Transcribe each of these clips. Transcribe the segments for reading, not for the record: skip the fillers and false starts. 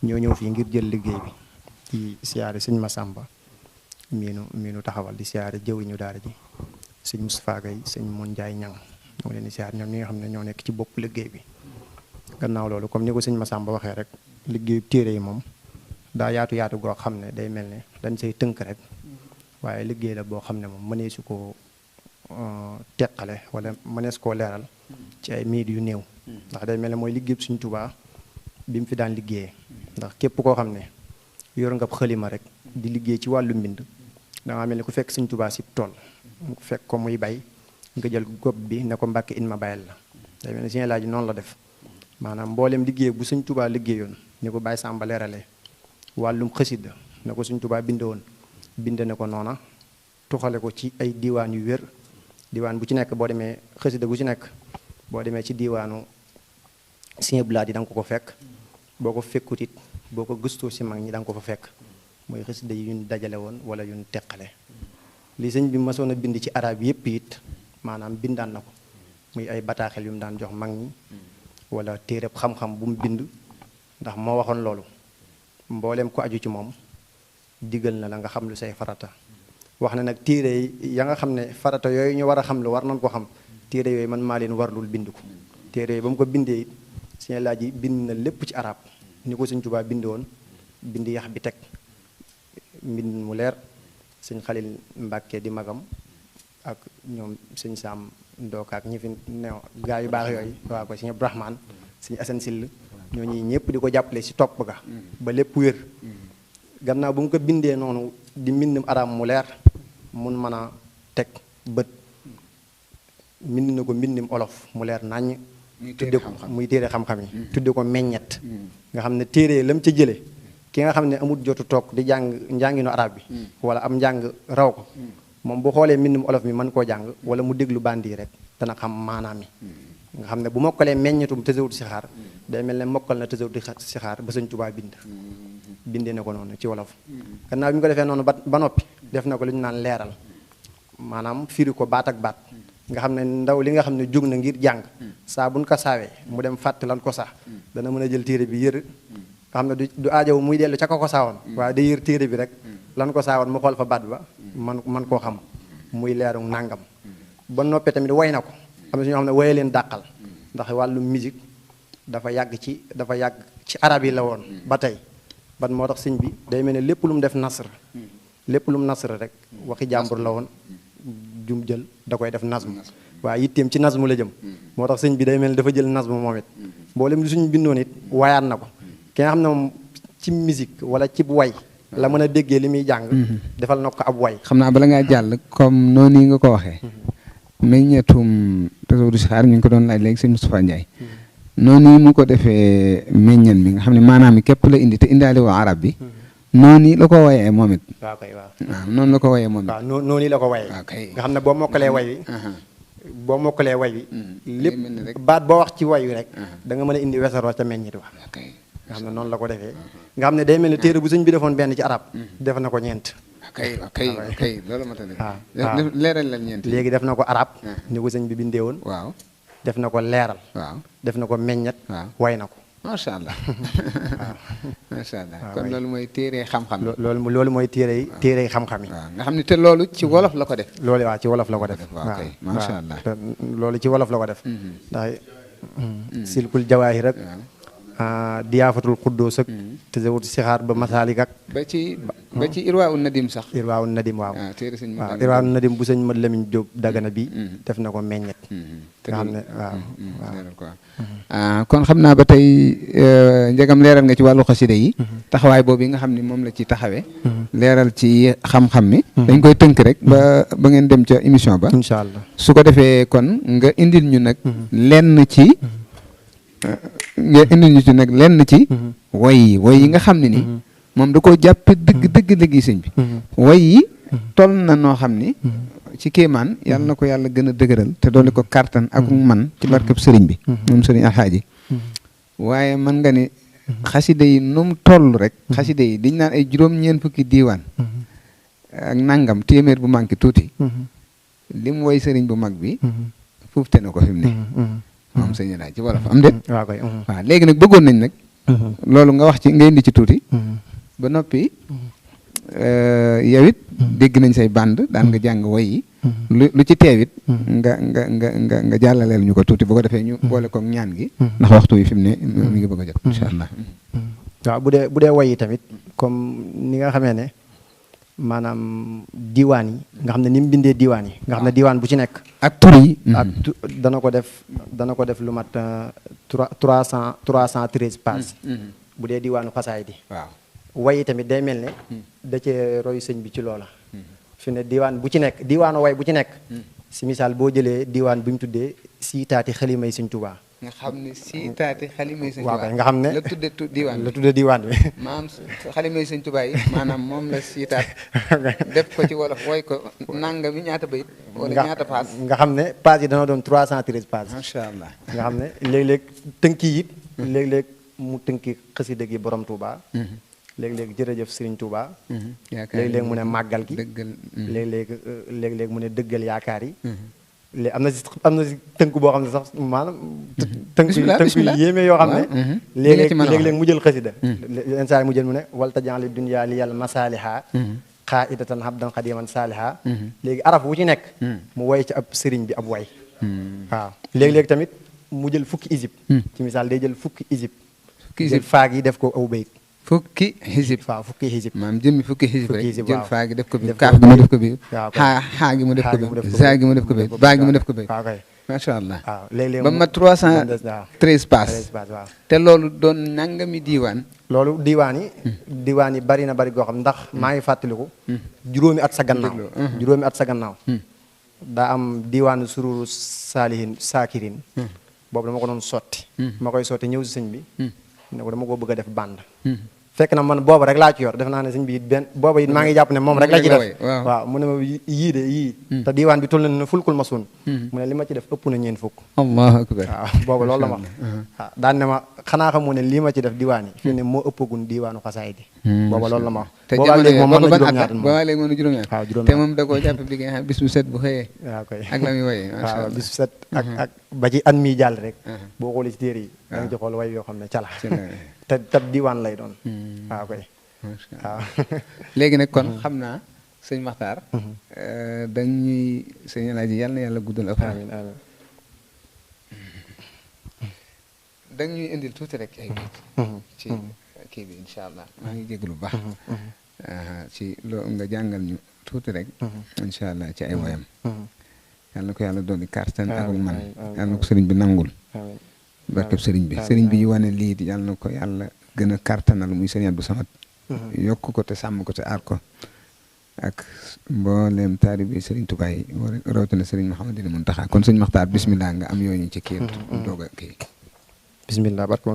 ñoo ñëw fii ngir jël liggéey bi di siyaare sëñ Massamba miinu taxawal di siyaare jëwiñu daara ji sëñ Moustapha Gaye sëñ Mon Ndiaye Ñang ñoo leen di siyaare ñoom ñi nga xam ne ñoo nekk ci bopp liggéey bi. gannaaw loolu comme ni ko sëñ Massamba waxee rek liggéeyu téere yi moom daa yaatu goo xam ne day mel ne dañ say tënk rek waaye liggéey la boo xam ne moom mëneesu koo teqale wala mënees koo leeral ci ay minutes yu néew ndax day mel ne mooy liggéey suñ Tuubaa bi mu fi daan liggéeyee ndax képp koo xam ne yor nga xalima rek di liggéey ci wàllu mbind danga mel ne ku fekk suñ Tuubaa si tool ku fekk ko muy bay nga jël gob bi ne ko Mbàkke in ma bayal la day mel ne si laaj noonu la def maanaam mboolem liggéey bu suñ Tuubaa liggéeyoon ni ko Baye Samba leeralee wàllum xasida ne ko suñ Tuubaa binde woon binde ne ko noona tuxale ko ci ay diiwaan yu wér diiwaan bu ci nekk boo demee xasida bu ci nekk boo demee ci diiwaanu Sëñ Abdou Lahad yi da nga ko fekk boo ko fekkut it boo ko gëstoo si mag ñi da nga ko fa fekk mooy xasida yi yuñ dajale woon wala yuñ teqale li sëñ bi masoon a bind ci arab yépp it maanaam bindaan na ko muy ay bataaxel yu mu daan jox mag ñi wala téereb xam-xam bu mu bind ndax moo waxoon loolu mbooleem ko aju ci moom digal na la nga xam lu say farata wax na nag téere ya nga xam ne farata yooyu ñu war a xam lu war nañ ko xam téere yooyu man maa leen warlul bind ko téere yooyu ba mu ko bindee it Sëñ Laaj yi bind na lépp ci arab ni ko Sëñ Tuubaa bind woon bind yax bi teg mbind mu leer sëñ Xalil Mbàkke di magam ak ñoom sëñ Saam Ndookaak ñi fi new gaa yu baax yooyu waa ko sëñ Abdourahmane sëñ Asan Sill ñooñu ñëpp di ko jàppale si topp ga ba lépp wér gannaaw bu mu ko bindee noonu di mbindum arab mu leer mun mën a teg bët mbind na ko mbindum olof mu leer naññ tudde ko muy téere xam-xam yi tudde ko meññet nga xam ne téere lam ca jële ki nga xam ne amul jotu toog di jàng njànginu arab bi wala am njàng raw ko moom bu xoolee mbindum olof mi mën koo jàng wala mu déglu bandi rek dana xam maanaam mi nga xam ne bu mokkalee meññetum tasawut si xaar day mel ne mokkal na tasawut si xaar ba Sëñ Tuubaa bindee na ko noonu ci wolof gannaaw bi mu ko defee noonu ba noppi def na ko lu ñu naan leeral maanaam firi ko baat ak baat nga xam ne ndaw li nga xam ne jóg na ngir jàng saa buñ ko saawee mu dem fàtte lan ko sax dana mën a jël téere bi yër nga xam ne du aajow muy dellu ca ko saawoon waaye day yër téere bi rek lan ko saawoon mu xool fa baat ba man koo xam muy leeru nàngam ba noppee tamit way na ko am na si ñoo xam ne waye leen dàqal ndax wàllu musique dafa yàgg ci arab yi la woon ba tey ban moo tax sëñ bi day mel ne lépp lu mu def nasr lépp lu mu nasr rek waxi jàmbur la woon jum jël da koy def nazm waaye yitteem ci nazmu la jëm moo tax sëñ bi day mel ne dafa jël nazmu moom it mboolem lu suñu bindoon it wayaat na ko ki nga xam ne moom ci musique wala ci way la mën a déggee li muy jàng defal na ko ab way xam naa bala ngaa jàll comme noonu yi nga ko waxee meññetum tasawudu si xaar ñu ngi ko doon laaj léegi sëñ Moustapha Ndiaye noonu yi mu ko defee meññeen mi nga xam ne maanaam mi képp la indi te indaale waa arab bi noonu la ko wayee moom it waaw kay waaw noonu la ko wayee moom it waaw noonu la ko wayee nga xam ne boo mokkalee way wi lépp baat boo wax ci way wi rek da nga mën a indi wesaroo ca meññit wa nga xam ne noonu la ko defee nga xam ne day mel ne téere bu sëñ bi defoon benn ci arab def na ko ñeent kay loolu ma tax leeral la ñeent léegi def na ko arab ni ko sëñ bi bindee woon waaw def na ko leeral waaw def na ko meññet way na ko macha allah macha allah kon loolu mooy téere xam-xam loolu mooy téere xam-xam yi waaw nga xam ne te loolu ci wolof la ko def loolu waaw ci wolof la ko def waaw kay macha allah loolu ci wolof la ko def ndax silkul jawaahir rek diyaafatul xuddoos ak tasawut si xaar ba masaalik ak ba ci irwaa un nadim sax irwaa un nadim waaw téere sëñ waaw irwaa un nadim bu sëñ Mat Lamin Jóob Dagana bi def na ko meññet nga xam ne waaw kon xam naa ba tey njëgam leeral nga ci wàllu xasida yi taxawaay boobu yi nga xam ne moom la ci taxawee leeral ci xam-xam mi dañ koy tënk rek ba ngeen dem ca émission ba incha allah su ko defee kon nga indil ñu nag lenn ci woy yi nga xam ne ni moom da koo jàppe dëgg sëñ bi woy yi toll na noo xam ni ci kéemaan yàlla na ko yàlla gën a dëgëral te doole ko kartan ak man ci barkeb sëriñ bi moom sëriñ Alxaaji waaye mën nga ni xasida yi nu mu toll rek xasida yi diñ naan ay juróom-ñeent fukki diiwaan ak nangam téeméer bu manqué tuuti li mu woy sëriñ bu mag bi fuuf te na ko fi mu ne moom sëñ laa ci wolof am déet waaw léegi nag bëggoon nañ nag loolu nga wax ci nga indi ci tuuti ba noppi yow it dégg nañ say band daan nga jàng woy yi lu ci teewit nga jàllaleel ñu ko tuuti bu ko defee ñu boole ko ñaan gi ndax waxtu wi fi mu ne mi ngi bëgg a jot incha allah. waaw bu dee woy yi tamit comme ni nga xamee ne maanaam diwaan yi nga xam ne ni mu bindee diwaan yi nga xam ne diwaan bu ci nekk ak tur yi ak dana ko def lu mat 313 pages bu dee diwaanu xasaay di waaw way yi tamit day mel ne da cee roy sëñ bi ci loola fi ne diwaan bu ci nekk diwaanu way bu ci nekk si misaal boo jëlee diwaan bi mu tuddee siitaati xalimay sëñ Tuubaa nga xam ne siitaati xalimay sëñ waaw Tuubaa nga xam ne la tuddee diwaan bi maanaam xalimay sëñ Tuubaa yi maanaam moom la siitaat def ko ci wolof woy ko nanga mi ñaata bayit wala ñaata paas nga xam ne paas yi dana doon 313 paas macha allah nga xam ne léeg-léeg tënki it léeg-léeg mu tënki xasida gi borom Tuubaa léeg-léeg jërëjëf Serigne Touba. léeg-léeg mu ne màggal gi. léeg-léeg mu ne dëggal yaakaar yi. léegi am na si tënk boo xam ne sax maanaam. tënk yu yéeme yoo xam ne. léeg-léeg mu jël xasida. yenn saa yi mu jël mu ne wal tajaali dunya li yàlla masaaliha. xaidatan habdan xadiman saaliha. léegi araf wu ci nekk. mu woy ci ab sëriñ bi ab way. waaw léeg-léeg tamit mu jël fukki isib. ci misaal day jël fukki isib. jël faag yi def ko aw bayit. fukki xisib waaw fukki xisib maanaam jëmmi fukki xisib rek xisib jël faa gi def ko bi kaaf gi mu def ko bi xaa gi mu def ko bi zaa gi mu def ko bi baa gi mu def ko bi waaw kay macha allah waaw léeg-léeg ba ma 313 pass waaw te loolu doon nangami diiwaan loolu diiwaan yi bari na bari goo xam ndax maa ngi fàttaliku juróomi at sa gannaaw daa am diiwaanu sururu saalihin saakirin boobu dama ko doon sotti ma koy sotti ñëw si sëñ bi ne ko dama ko bëgg a def bande fekk na man booba rek laa ci yor def naa ne sëñ bi it benn booba it maa ngi jàpp ne moom rek la ci def waaw mu ne ma yii te diiwaan bi toll na ne fulkul ma suun mu ne li ma ci def ëpp na ñeen fukk allahu akbar waaw booba loolu la ma waaw daan ne ma xanaa xamu ne lii ma ci def diiwaan yi fii ne moo ëppagun diiwaanu xasaay di booba loolu la ma wax te booba léegi moom mën na juróom-ñaar waaw juróom-ñaar te moom da koo jàpp bi nga xam bis bu set bu xëyee waaw koy ak la muy woyee waaw bis bu set ak ba ci at mi jàll rek boo xoolee ci téere yi da nga ci xool way yoo xam ne cala te tab diiwaan lay doon waaw koy waaw léegi nag kon xam naa sëñ Maxtaar dañuy sëñ Alaaji yàlla na yàlla guddal ak amiin amiin dañ ñuy indil tuuti rek ay ci kii bi incha allah maa ngi jégalu bu baax ci loo nga jàngal ñu tuuti rek incha allah ci ay woyam yàlla na ko yàlla doon di kartan ak man yàlla na ko sëriñ bi nangul barkeb sëriñ bi yu wane lii di yàlla na ko yàlla gën a kartanal muy sëriñ bu samat yokk ko te sàmm ko te aar ko ak mbooleem taalibe sëriñ Tuubaa yi rawatina sëriñ Mouhamadou Mountakha kon sëñ Maxtaar bismillah nga am yooyu ci kii doog a kii bismillah barke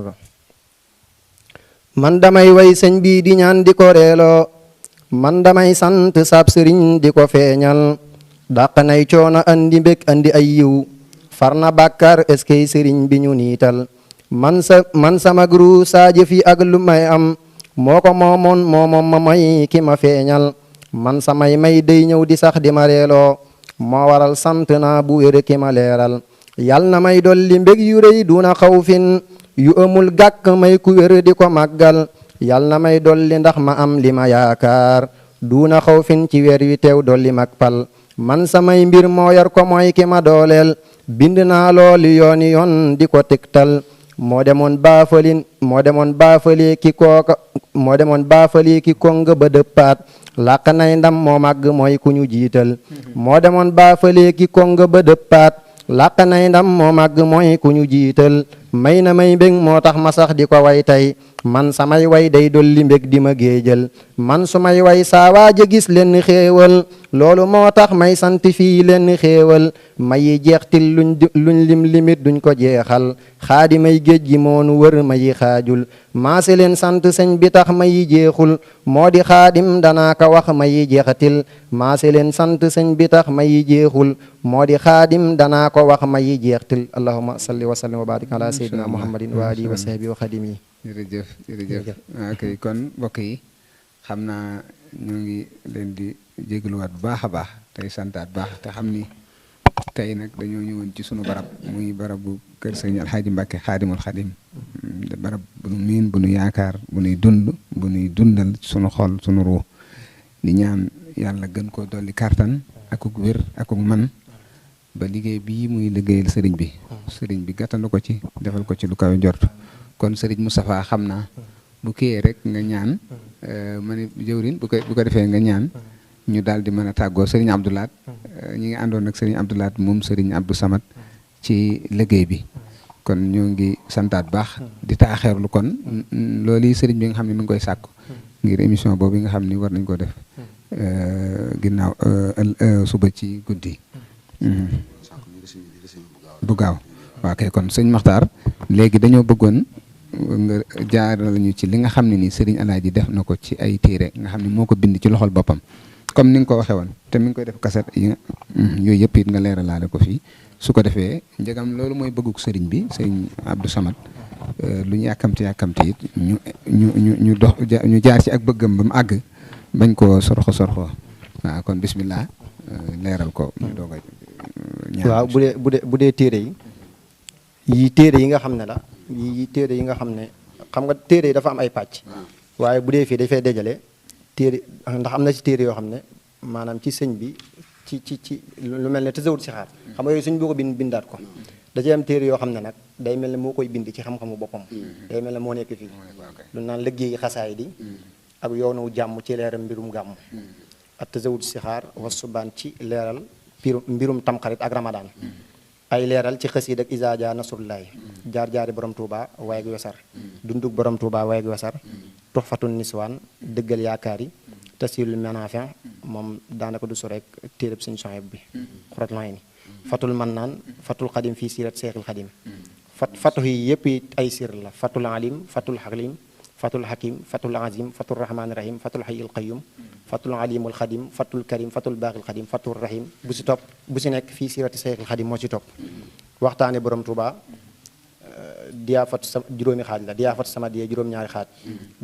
man damay way sëñ bi di ñaan di ko reeloo man damay sant sab sëriñ di ko feeñal dàq nay coono andi mbég andi ay yiw far na bàkkaar eskey sëriñ bi ñu niital man sama gru saa jëf yi ak lu may am moo ko moomoon ma may ki ma feeñal man samay may day ñëw di sax di ma reeloo moo waral sant naa bu wér ki ma leeral yal na may dolli mbég yu rëy duna xawfin yu amul gàkk may ku wér di ko màggal yal na may dolli ndax ma am li ma yaakaar duna xawfin ci weer wi teew dolli mag pal man samay mbir moo yar ko mooy ki ma dooleel bind naa looli yoon di ko tegtal moo demoon baafali ki konga ba dëppaat làq nay ndam moo màgg mooy ku ñu jiital moo demoon baafali ki konga ba dëppaat làq nay ndam moo màgg mooy ku ñu jiital may na may mbég moo tax ma sax di ko way tey man samay way day dolli mbég di ma géejal man su may way saa waaja gis leen xéewal loolu moo tax may sant fii leen xéewal mayi jeextil luñ limit duñ ko jeexal xaadi may géej gi moonu wër mayi xaajul maase leen sant sëñ bi tax mayi jeexul moo di xaadim danaa ko wax mayi jeexatil maase leen sant sëñ bi tax mayi jeexul moo di xaadim danaa ko wax mayi jeextil allahumma salli wa sallim wa barik ala sayyidina muhammadin wa alihi wa sahbihi wa xadimi jërëjëf ok kon mbokk yi xam naa ñu ngi leen di jégaluwaat bu baax a baax tey santaat baax te xam ni tey nag dañoo ñëwoon ci sunu barab muy barabu kër sëñ Alxaaji Mbàkke xaadimul xadim barab bu nu miin bu nu yaakaar bu nuy dund bu nuy dundal sunu xol sunu ruux di ñaan yàlla gën koo dolli kartan akuk wér akuk man ba liggéey bii muy liggéeyal sëriñ bi gàttandu ko ci defal ko ci lu kawe njort kon sëriñ Moustapha xam naa bu kiyee rek nga ñaan ma ne jëwrin bu ko defee nga ñaan ñu daal di mën a tàggoo sëriñ Abdoulaat ñi ngi àndoon ak sëriñ Abdoulaat moom sëriñ Abdou Samad ci liggéey bi kon ñoo ngi santaat baax di taaxeerlu kon loolu yi sëriñ bi nga xam ne mi ngi koy sàkku ngir émission boobu nga xam ni war nañ ko def ginnaaw suba ci guddi bu gaaw waaw kay kon sëñ Maxtaar léegi dañoo bëggoon nga jaaral ñu ci li nga xam ne ni sëriñ Alaaji def na ko ci ay téere nga xam ne moo ko bind ci loxol boppam comme ni nga ko waxee woon te mi ngi koy def kaset yi yooyu yëpp it nga leeralaale ko fii su ko defee njëgam loolu mooy bëgguk sëriñ bi sëriñ Abdou Samad lu ñu yàkkamti it ñu jaar ci ak bëggam ba mu àgg bañ koo sorxo waaw kon bismillah leeral ko ñu doog a ñaan. waaw bu dee téere yi téere yi nga xam ne la téere yi nga xam ne xam nga téere yi dafa am ay pàcc waaye bu dee fii dafay dajale téere ndax am na ci téere yoo xam ne maanaam ci sëñ bi ci lu mel ne tasawut si xaar xam nga yooyu suñ boo ko bindaat ko da cee am téere yoo xam ne nag day mel ne moo koy bind ci xam-xamu boppam day mel ne moo nekk fii lu naan liggéeyi xasaay di ak yoonu jàmm ci leeral mbirum gàmm ak tasawut si xaar wasubaan ci leeral mbirum tamxarit ak ramadaan ay leeral ci xasiid ak isaaja nasrullahi jaar-jaari borom Touba waaye ak wesar dundug borom Touba waaye ak wesar tuxfatun niswaan dëggal yaakaar yi tasilul manafin moom daanaka du so rek téereb sëñ Sohayb bi xurat lay ni fatul mannaan fatul xadim fii sirat seexil xadim fatu yi yëpp ay sir la fatul alim fatul xalim fatul hakim fatul azim fatul rahmaani rahim fatul hayyil qayyum fatul alimul xadim fatul karim fatul baaxil xadim fatul rahim bu si topp bu si nekk fii sirati seexil xadim moo ci topp waxtaane borom Touba diyaafat sa juróomi xaaj la diyaafat sama diyee juróom-ñaari xaaj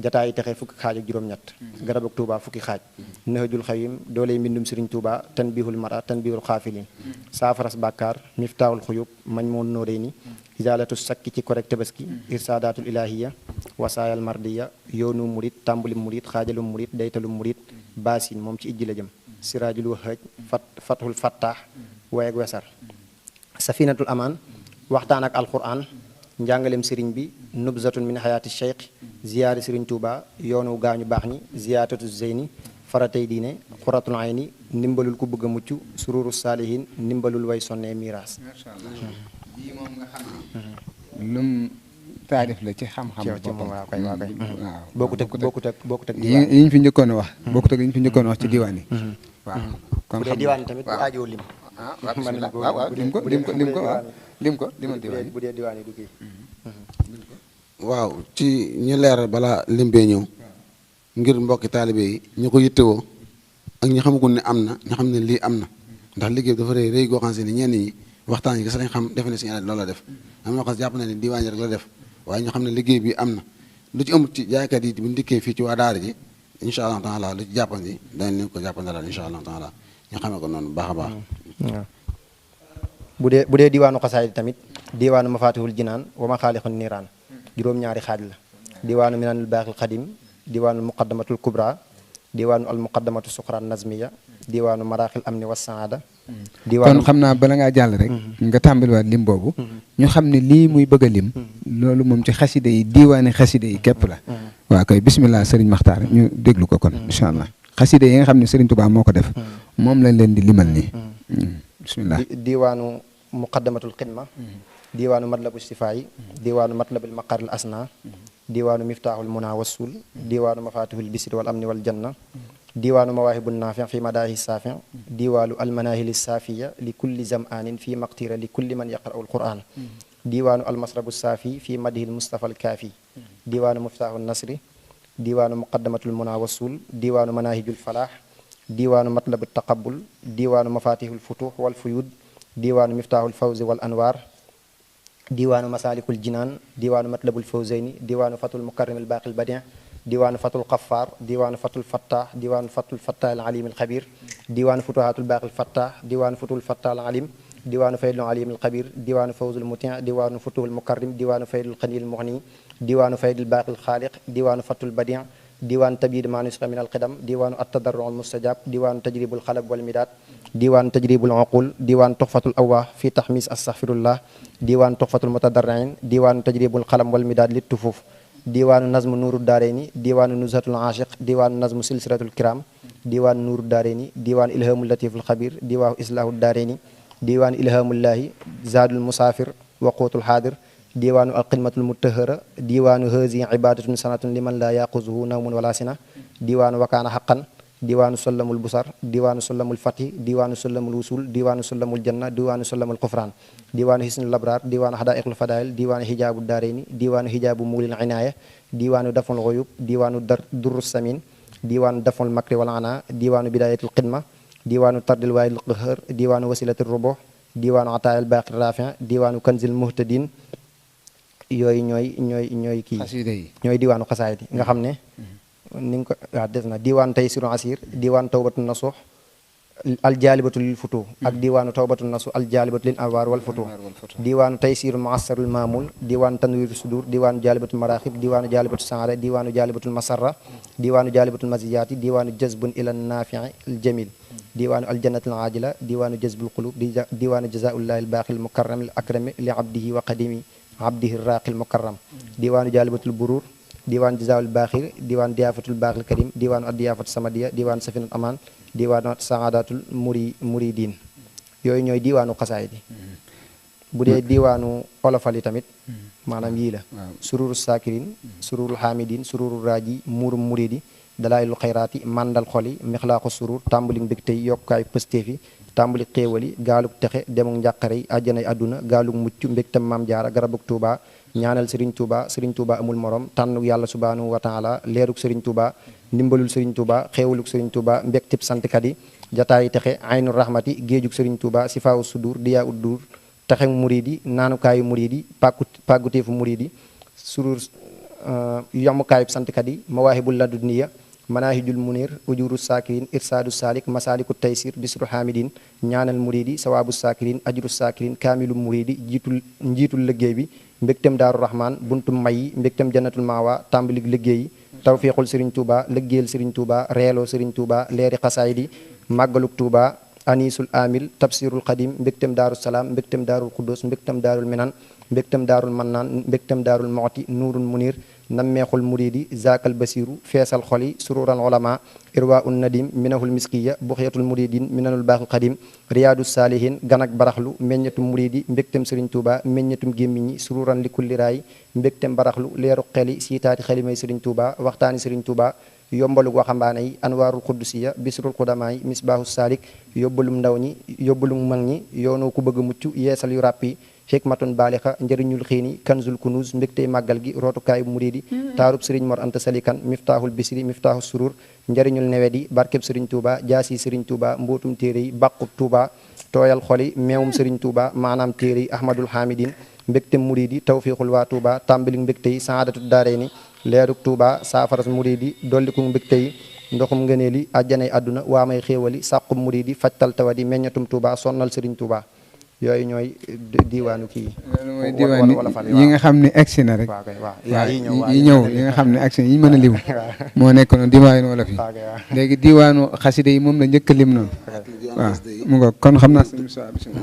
jataayi texe fukki xaaj ak juróom-ñett garab ak Touba fukki xaaj nahjul xawim dooley mbindum Sëriñ Touba tanbihul mara tanbihul xaafilin saafaras bàkkaar miftaahul xuyub mañ moon nóorey ni isaalatu sakki ci korek tabaski irsaadatul ilahiya wasaayal mardiya yoonu murit tàmbali murit xaajalu murit daytalu murit baasin moom ci ijji la jëm siraajul wahaj fathul fattaax waaye ak wesar safinatul amaan waxtaan ak alquran njàngaleem sëriñ bi nubzatun min xayaati cheikh ziyaari sëriñ Touba yoonu gaañu baax ñi ziyaatatu zeyni faratay diine xuratul ayni ndimbalul ku bëgg a mucc sururu saalihin ndimbalul way sonnee miraas lii moom nga xam ne lum taarif la ci xam-xam boppam waaw kay waaw bokkut ak yi ñu fi njëkkoon a wax bokkut ak yi ñu fi njëkkoon a wax ci diwaan yi waaw kon bu dee diwaan tamit bu aajoo lim waaw lim ko diwaan yi bu dee diwaan yi du kii waaw ci ñu leeral balaa lim bee ñëw ngir mbokki taalibe yi ñu ko yittewoo ak ñi xamagul ne am na ñu xam ne lii am na ndax liggéey bi dafa rëy goo xam ne ñenn ñi waxtaan yi gis lañ xam defe ne si loolu la def am na xam jàpp na ne diwaan yi rek la def waaye ñu xam ne liggéey bi am na lu ci amut ci jaaykat yi bu ñu dikkee fii ci waa daara ji incha allah taala lu ci jàppandi dañ leen ko jàppandalal incha allah taala ñu xamee ko noonu baax a baax waaw bu dee diwaanu xasaayid tamit diwaanu mafatihul jinaan wa maxaalixun niiraan juróom-ñaari xaaj la diwaanu minanul baaxil xadim diwaanu muqaddamatul kubra diwaanu al muqaddamatu suqraan nazmiya diwaanu maraaxil amni wa saada kon xam naa bala ngaa jàll rek nga tàmbaliwaat lim boobu ñu xam ne lii muy bëgg a lim loolu moom ci xaside yi diwaani xaside yi képp la waaw kay bismillah sëriñ Maxtaar ñu déglu ko kon incha allah xaside yi nga xam ne sëriñ Touba moo ko def moom lañ leen di limal nii bismillah diwaanu muqaddamatul xidma diwaanu matlabu sifaayi diwaanu matlabul maqaril asna diwaanu miftaaxul muna wasul diwaanu mafatihul bisri wal amni wal janna diwaanu mawaahibun naafi fi madaahi saafi diwaanu almanahili saafiya li kulli zamanin fi maqtira li kulli man yaqra'u alquran diwaanu almasrabu saafi fi madihil mustafa alkaafi diwaanu miftaaxul nasri diwaanu muqaddamatul muna wasul diwaanu manahijul falaax diwaanu matlabu taqabul diwaanu mafatihul futuux wal fuyud diwaanu miftaaxul fawzi wal anwaar diwaanu masalikul jinaan diwaanu matlabul fawzayni diwaanu fatul mukarramil baaqil badin diwaanu fatul xafaar diwaanu fatul fattah diwaanu fatul fattah al alim al xabir diwaanu futuhatul baaqil fattah diwaanu futul fattah al alim diwaanu faydul alim al xabir diwaanu fawzul mutin diwaanu futuhul mukarrim diwaanu faydul xanil muxni diwaanu faydil baaqil xaaliq diwaanu fatul badi' diwaanu tabyid ma nusxa min alqidam diwaanu attadarru al mustajab diwaanu tajribul xalab wal midaad diwaanu tajribul uqul diwaanu tuxfatul awwah fi taxmis astaxfirullah diwaanu tuxfatul mutadarriin diwaanu tajribul xalam wal midaad lit tufuf diwaanu nazmu nuuru daarayni diwaanu nuzhatul aashiq diwaanu nazmu silsilatul kiram diwaanu nuuru daarayni diwaanu ilhamul latiful xabir diwaanu islaahu daarayni diwaanu ilhamullahi zaadul musaafir waquutul xaadir diwaanu alxidmatul mutahara diwaanu hazi ibadatun sanatun liman la yaquzuhu nawmun wala sina diwaanu wakaana xaqan diwaanu sollamul busar diwaanu sollamul fatih diwaanu sollamul wusul diwaanu sollamul janna diwaanu sollamul xufraan diwaanu hisnul labraar diwaanu xadaiqul fadail diwaanu hijaabu daarayni diwaanu hijaabu muulil inaaya diwaanu daful xuyub diwaanu durru samin diwaanu daful makri wal ana diwaanu bidayatul xidma diwaanu tardil waayil qahar diwaanu wasilatul ruboh diwaanu ataayal baaqir rafin diwaanu kanzil muhtadin yooyu ñooy kii ñooy diwaanu xasaayid nga xam ne ni nga ko waaw des na diwaanu taysiru asir diwaanu tawbatu nasuux aljaalibatu lil futu ak diwaanu tawbatu nasuux aljaalibatu lil anwaar wal futu diwaanu taysiru muassarul maamul diwaanu tanwiru sudur diwaanu jaalibatul maraaxib diwaanu jaalibatu saada diwaanu jaalibatul masarra diwaanu jaalibatul maziyaati diwaanu jazbun ila naafi'i al jamil diwaanu aljannatul aajila diwaanu jazbul qulub diwaanu jazaullahi albaaxil mukarram al akrami li abdihi wa qadimi abdihi raaqil mukarram diwaanu jaalibatul buruur diwaanu jazaawul baaxir diwaanu diyaafatul baaxil karim diwaanu addiyafatu samadiya diwaanu safinat amaan diwaanu saadatul muridin yooyu ñooy diwaanu xasaayid yi bu dee diwaanu olofal yi tamit maanaam yii la sururu saakirin sururu xaamidin sururu raaji muurum muridi dalaaylu xayraati mandal xoli mixlaaxu surur tàmbali mbégte yi yokkaay pëstéef yi tàmbali xéewali gaalug texe demuk njàqare yi àjjanay àdduna gaalug mucc mbégtam maam jaara garabug tuuba ñaanal sëriñ tuuba amul morom tànnuk yàlla subhanahu wa taala leeruk sëriñ tuuba ndimbalul sëriñ tuuba xéewaluk sëriñ tuuba mbégtib santkat yi jataayi texe aynu rahmati géejug sëriñ tuuba sifaawu sudur diyaa uddur texek muridi naanukaayu muridi pàgguteefu muridi surur yomukaayub santkat yi mawaahibul laduniya manahijul munir ujuru sakirin irsaadu salik masaliku taysir bisru hamidin ñaanal muridi sawabu sakirin ajru sakirin kaamilu muridi njiitul liggéey bi mbégtem daaru rahman buntum mayi mbégtem jannatul maawa tàmbalik liggéey yi tawfiqul sëriñ tuuba liggéeyal sëriñ tuuba reeloo sëriñ tuuba leeri xasaayidi màggaluk tuuba anisul amil tafsirul xadim mbégtem daaru salaam mbégtem daarul quddus mbégtem daarul minan mbégtem daarul mannaan mbégtem daarul moxti nuurul munir nammeexul muridi zaakal basiru feesal xoli surural ulama irwaul nadim minahul miskiya buxyatul muridin minanul baaxil xadim riyaadu saalihin ganak baraxlu meññatum muridi mbégtem sëriñ tuuba meññatum gémmiñi sururan li kulli raay mbégtem baraxlu leeru xeli siitaati xelimay sëriñ tuuba waxtaani sëriñ tuuba yombalug waxambaane yi anwaarul xuddusiya bisrul xudamaay misbaahu saalik yóbbalum ndaw ñi yóbbalum mag ñi yoonu ku bëgg mucc yeesal yu ràpp yi xikmatun baalixa njëriñul xiini kanzul kunuz mbégtey màggal gi rootukaayu muridi taarub sëriñ mor anta salikan miftaaxul bisri miftaaxu surur njëriñul newet yi barkeb sëriñ tuuba jaasi sëriñ tuuba mbootum téere yi bàqub tuuba tooyal xoli meewum sëriñ tuuba maanaam téere yi ahmadul hamidin mbégtem muridi tawfiixul waa tuuba tàmbali mbégte yi saadatu daareeni leeruk tuuba saafaras muridi dolliku mbégte yi ndoxum ngëneeli àjjanay àdduna waa may xéewali sàqum muridi fajtal tawadi meññatum tuuba sonnal sëriñ tuuba yooyu ñooy diwaanu kii loolu mooy diwaan yi nga xam ne agsi na rek yi ñëw yi nga xam ne agsi na yi mën a lim moo nekk noonu diwaanu wolof yi léegi diwaanu xasida yi moom la njëkk a lim noonu waaw mu nga kon xam naa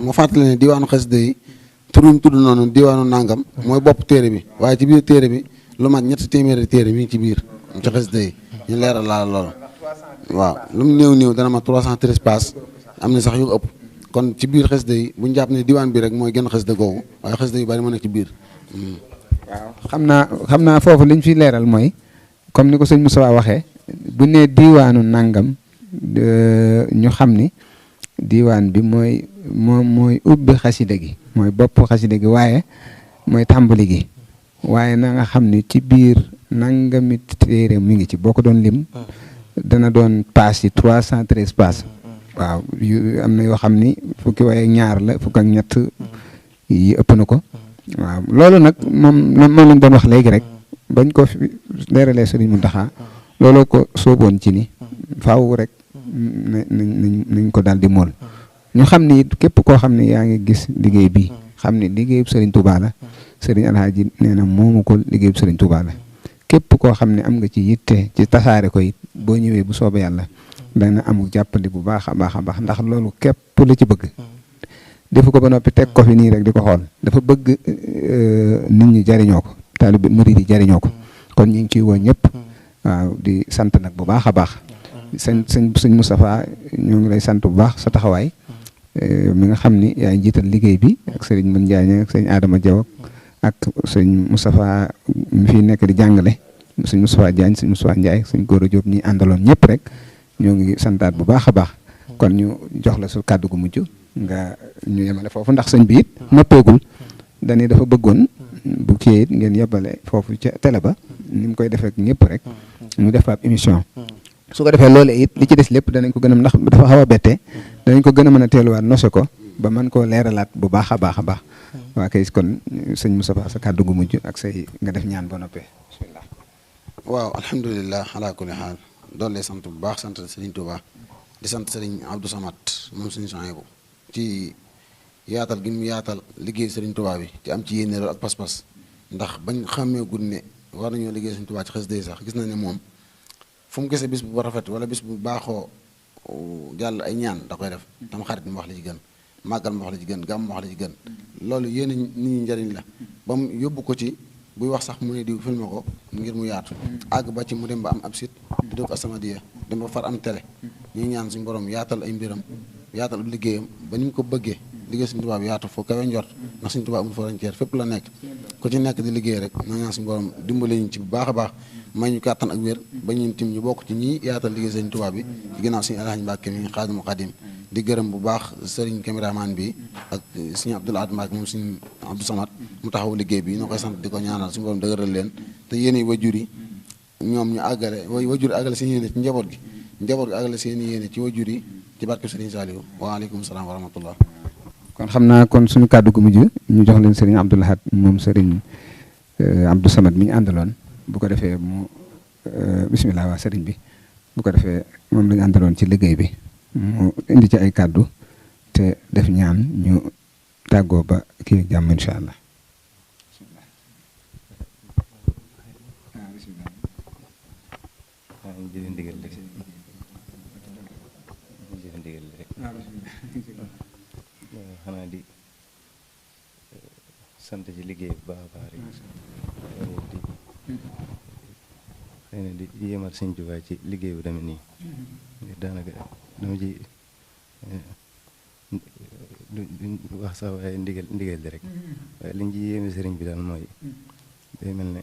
ma fàttali ne diwaanu xasida yi turum tudd noonu diwaanu nangam mooy bopp téere bi waaye ci biir téere bi lu mat ñetti téeméeri téere mi ngi ci biir ci xasida yi ñu leeral laal loolu waaw lu mu néew dana ma 313 pages am na sax yu ëpp kon ci biir xasida yi bu ñu jàpp ne diwaan bi rek mooy gën xasida googu waaye xasida yu bari moo nekk ci biir. waaw xam naa foofu li ñu fiy leeral mooy comme ni ko sëñ Moussa waxee bu nee diwaanu nangam ñu xam ni diwaan bi mooy ubbi xasida gi mooy bopp xasida gi waaye mooy tàmbali gi waaye na nga xam ni ci biir nangami téere mi ngi ci boo ko doon lim dana doon paas yi 313 paas. waaw am na yoo xam ni fukki waaye ak ñaar la fukk ak ñett yi ëpp na ko waaw loolu nag moom lañ doon wax léegi rek bañ ko leeralee Sëriñ Muntaxa looloo ko sooboon ci ni faaw rek nañ ko daal di mool ñu xam ni képp koo xam ne yaa ngi gis liggéey bi xam ni liggéeyu Sëriñ Tuubaa la sëriñ Alhaaji nee na moomu ko liggéey bu sëriñ Touba la képp koo xam ne am nga ci yitte ci tasaare ko it boo ñëwee bu soobee yàlla dana amul jàppandi bu baax a baax a baax ndax loolu képp la ci bëgg defu ko ba noppi teg ko fi nii rek di ko xool dafa bëgg nit ñi jariñoo ko taalibe murid yi jariñoo ko kon ñu ngi ciy woo ñëpp waaw di sant nag bu baax a baax sëñ Moustapha ñoo ngi lay sant bu baax sa taxawaay mi nga xam ni yaay njiital liggéey bi ak sëriñ Mën Njaañ ak sëñ Adama Diaw ak sëñ Moustapha mi fi nekk di jàngale sëñ Moustapha Diagne sëñ Moustapha Ndiaye sëñ Gora Diop ñi àndaloon ñëpp rek ñoo ngi santaat bu baax a baax kon ñu jox la su kàddu gu mujj nga ñu yemale foofu ndax sëñ bi it noppeegul dañuy dafa bëggoon bu kii it ngeen yebale foofu ca télé ba ni mu koy defee ak ñëpp rek ñu def ab émission su ko defee loolee it li ci des lépp danañ ko gën a ndax dafa xaw a bette danañ ko gën a mën a teeluwaat nose ko ba mën koo leeralaat bu baax a baax a baax waa kay kon sëñ Moustapha sa kàddu gu mujj ak say nga def ñaan ba noppee bismillah waaw alhamdulilah ala kulli xaal doon lay sant bu baax sant Serigne Touba di sant Serigne Abdou Samad moom Serigne Souhaïbou ci yaatal gi mu yaatal liggéey Serigne Touba bi ci am ci yéene ak pas-pas ndax bañ xàmmee gud ne war nañoo liggéey Serigne Touba ci xasida yi sax gis na ne moom fu mu gisee bis bu rafet wala bis bu baaxoo jàll ay ñaan da koy def tam xarit mu wax la ci gën màggal mu wax la ci gën gàmm mu wax la ci gën loolu yéen nit ñi njëriñ la ba mu yóbbu ko ci buy wax sax mu ne di filmé ko ngir mu yaatu àgg ba ci mu dem ba am ab site di ko As-Samadiyya dem ba far am télé ñuy ñaan suñu borom yaatal ay mbiram yaatal ab liggéeyam ba ni mu ko bëggee liggéey suñu tubaab yaatu foo kawe njort ndax suñu tubaab amul frontière fépp la nekk ku ci nekk di liggéey rek na ñaan suñu borom dimbale ñu ci bu baax a baax may ñu kàttan ak wér ba ñun tim ñu bokk ci ñii yaatal liggéey sëriñ tubaab bi ci ginnaaw suñu Alaaji Mbàkke mi Xaadimu Xaadim di gërëm bu baax sëriñ caméraman bi ak suñu Abdoul Ahad Mbàkke moom suñu Abdou Samad mu taxaw liggéey bi ñoo koy sant di ko ñaanal suñu borom dëgëral leen te yéen wajur yi ñoom ñu àggale wajur àggale seen yéene ci njaboot gi àggale seen yéene ci wajur yi ci barke Sëriñ Saliou waaleykum salaam wa rahmatullah kon xam naa kon suñu kàddu gu mujj ñu jox leen sëriñ Abdoul Ahad moom sëriñ Abdou Samad mi ñu àndaloon bu ko defee mu bisimilah waa sëriñ bi bu ko defee moom la ñu àndaloon ci liggéey bi mu indi ci ay kàddu te def ñaan ñu tàggoo ba kii jàmm incha allah. xanaa di sant ci liggéey bu baax a baax rek xëy na di yéemal Sëñ Tuubaa ci liggéey bu demee nii ngir daanaka dama ci du wax sax waaye ndigal li rek waaye liñ ci yéeme sëriñ bi daal mooy day mel ne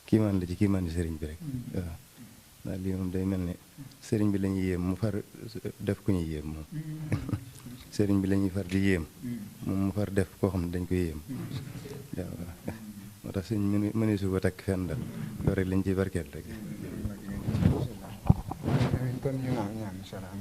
kiimaan la ci kiimaan sëriñ bi rek waaw ndax lii moom day mel ne sëriñ bi la ñuy yéem mu far def ku ñuy yéem moom sëriñ bi la ñuy far di yéem moom mu far def koo xam ne dañ koy yéem waaw moo tax sëñ mënee su ko takk fenn dal loolu rek lañ ciy barkeel rek kon ñu ñaan incha allah